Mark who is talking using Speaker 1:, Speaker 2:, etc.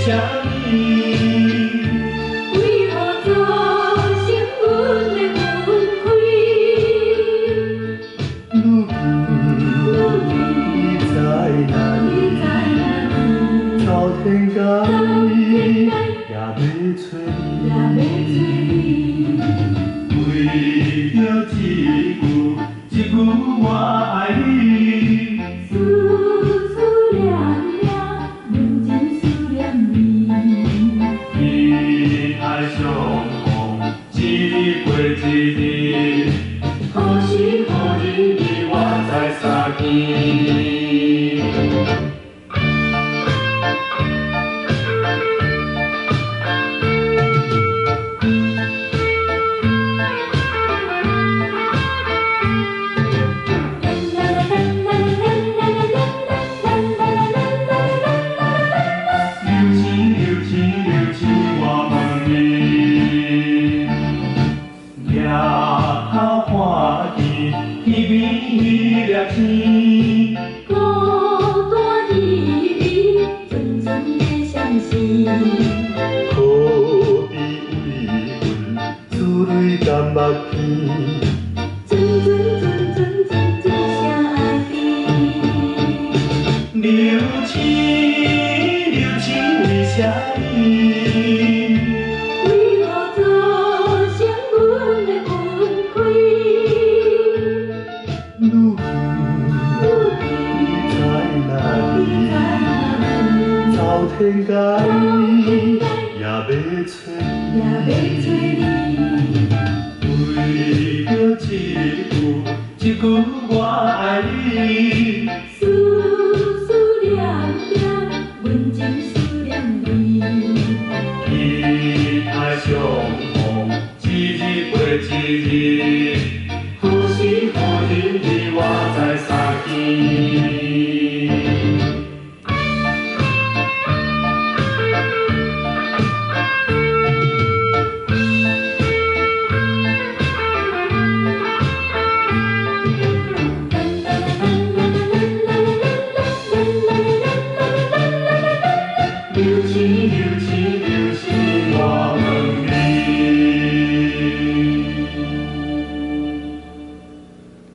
Speaker 1: 啥物？
Speaker 2: 为何造成阮的分开？
Speaker 1: 如今你在哪
Speaker 2: 你
Speaker 1: 里？
Speaker 2: 在哪里？
Speaker 1: 走天涯也欲揣
Speaker 2: 也欲
Speaker 1: 你。
Speaker 2: 揣你。
Speaker 1: 为著一句，一句我愛你。
Speaker 2: 思思念念，認真思念你。
Speaker 1: 彼愛相逢，一日過一日，何時何日你我再相見？流星流星流星，我問你，抬頭看見天邊彼粒星，
Speaker 2: 孤單依依，陣陣的相思。
Speaker 1: 可比為阮珠淚甘目甜。
Speaker 2: 陣陣陣陣陣陣聲愛甜。
Speaker 1: 流星流星為啥物？
Speaker 2: 為何造成阮的分開？
Speaker 1: 如今你在哪
Speaker 2: 你在
Speaker 1: 裡？
Speaker 2: 哪裡？
Speaker 1: 走天涯也欲揣
Speaker 2: 也欲揣
Speaker 1: 你。
Speaker 2: 你。
Speaker 1: 為著一句，一句我愛你。
Speaker 2: 思